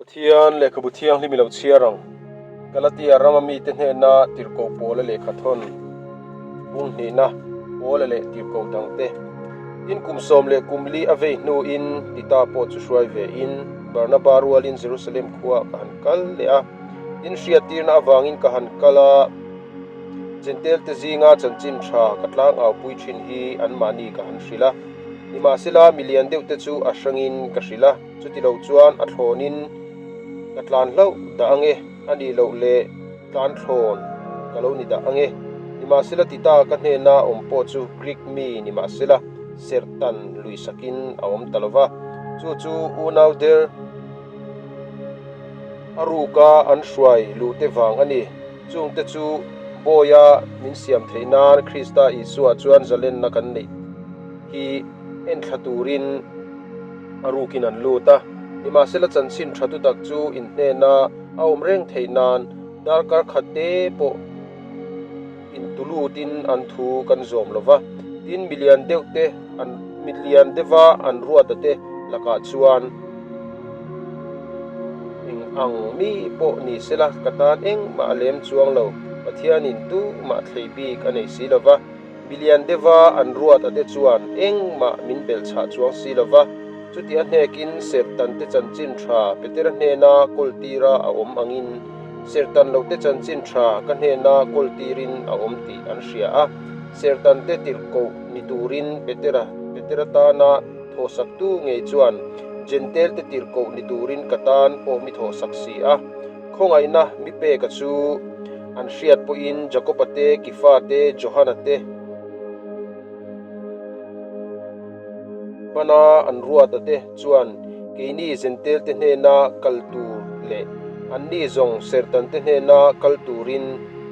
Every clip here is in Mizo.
Pathian lehkhabu thianghlim i lo chhiar ang. Galatia rama mite hnena tirhkoh Paula lehkha thawn bung hnihna Paula leh tirhkoh dangte tin kum 14 a vei hnuin Tita pawh chu hruai vein Barnaba rualin Jerusalem khuaah ka han kal leh a. Tin hriattirna avangin ka han kal a, Jentail-te zinga chanchin tha ka tlangau-pui thin hi anmahni ka han hrilh a. Nimahsela milian deuhte chu a hrangin ka hrilh a. Chuti lo chuan a thlawnin ka tlan hlauh dah ang e, a nih loh leh tlan thlawn ka lo ni dah ang e. Nimahsela Tita ka hnena awm pawh chu Greek mi nimahsela serhtan lui sakin a awm ta lo va, chu chu unau der a ruka an hruai luhte vang a ni. Chungte chu bawia min siam theih nan Krista Isua chuan zalenna kan neih hi enthla turin a rukin an lut a. Nimahsela chanchin tha tu tak chu in hnena a awm reng theih nan darkar khat te pawh in tu lutin an thu kan zawm lo va. Tin, milian deuh te an milian deuha an ruata te lakah chuan eng ang mi pawh ni sela ka tan engmah a lem chuang lo. Pathianin tumah thlei bik a nei si lo va. Milian deuha an ruat ate chuan engmah min belh chhah chuang si lo va, chuti a hnekin Sertante chanchin tha Petera hnena kawl tira a awm angin Sertan lote chanchin tha ka hnena kawl tirin a awm tih an hria a. Sertante tirhkoh ni turin Petera Petera tana thawhsaktu ngei chuan Jentail-te tirhkoh ni turin ka tan pawh mi thawhsak si a. Khawngaihna mi peka chu an hriat pawhin Jakoba te, Kifa te, Johana te hmana an ruata te chuan keini Jentail te hnena kal tur leh anni zawng Sertan te hnena kal turin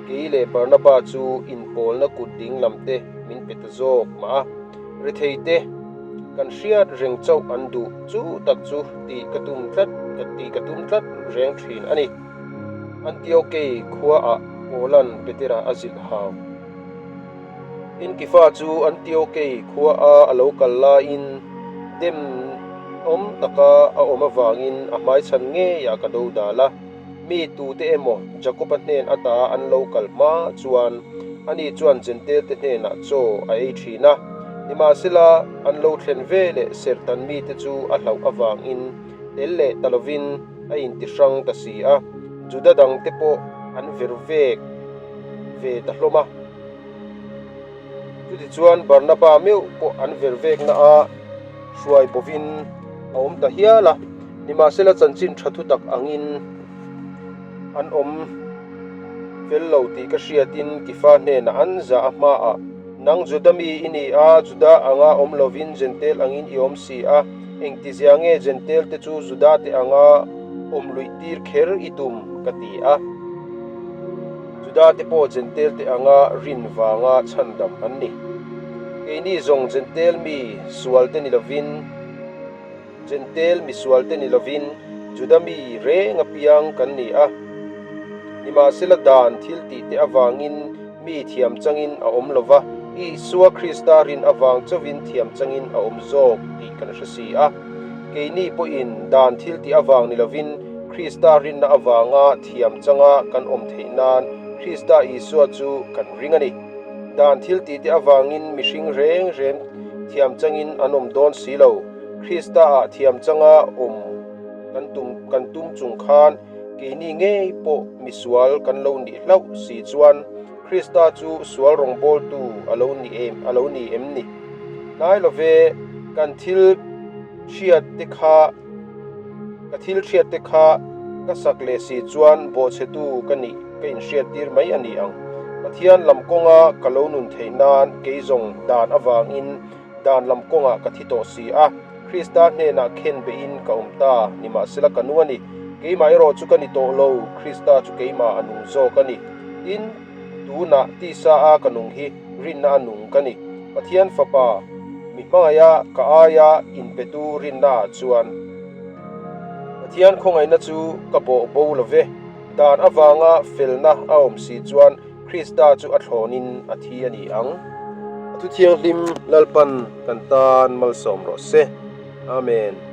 kei leh Barnaba chu inpawlna kut ding lam te min pe ta zawk mah a. Rethei te kan hriat reng chauh an duh chu tak chu tih ka tum tlat ka tih ka tum tlat reng thin a ni. Antiokei khuaah Paulan Petera a zilh hau. Tin Kifa chu Antiokei khuaa a lo kal laiin dem awm taka a awm avangin a hmaichhan ngeiah ka do dal a. Mi tute emaw Jakoba hnen ata an lo kal hma chuan ani chuan Jentail-te hnenah chaw a ei thin a. Nimahsela, an lo thlen ve leh serhtan mite chu a hlauh avangin tel leh ta lovin a intihrang ta si a, Juda dangte pawh an vir vek ve ta hlawm a. Chutichuan Barnaba meuh pawh an ver vekna a hruai bovin a awm ta hial a, nimahsela chanchin tha thu tak angin an awm fel lo tih ka hriatin Kifa hnenah an zah a hmaah, Nang Juda mi i ni a, Juda anga awm lovin Jentail angin i awm si a, engtizia nge Jentail te chu Juda te anga awm luih tir kher i tum? ka ti a. Juda-te pawh Jentail-te anga rin vanga chhandam an ni. Keini zawng Jentail mi sualte ni lovin, Jentail mi sualte ni lovin Juda mi reng apiang kan ni a. Nimahsela dan thil tihte avangin mi thiam changin a awm lo va, Isua Krista rin avang chauhin thiam changin a awm zawk tih kan hre si a. Keini pawhin dan thil tih avang ni lovin Krista rinna avanga thiam changa kan awm theih nan Krista Isua chu kan ring a ni. Dan thil tihte avangin mihring reng reng thiam changin an awm dawn si lo. Krista-ah thiam changa awm kan tum kan tum chung khan keini ngei pawh misual kan lo nih hlauh si chuan Krista chu sual rawngbawltu a lo ni em a lo ni em ni? Hnai love kan thil hriat te kha ka thil hriat te kha ka sak leh si chuan bawhchhetu ka nih ka inhriat tir mai a ni ang. Pathian lam kawnga ka lo nun theih nan kei zawng dan avangin dan lam kawngah ka thi tawh si a, Krista hnenah khen beihin ka awm ta, nimahsela ka nung a ni. Keimah erawh chu ka ni tawh lo, Krista chu keimah a nung zawk a ni. Tin, tunah tisa a ka nung hi rinna a nung ka ni. Pathian Fapa, mi hmangaih a ka aia inpetu rinna ah chuan Pathian khawngaihna chu ka bawh bo lo ve. Dan avanga felna a awm si chuan Krista chu a thlawnin a thi a ni ang. A thu thianghlim Lalpan kan tan malsawm rawh se. Amen.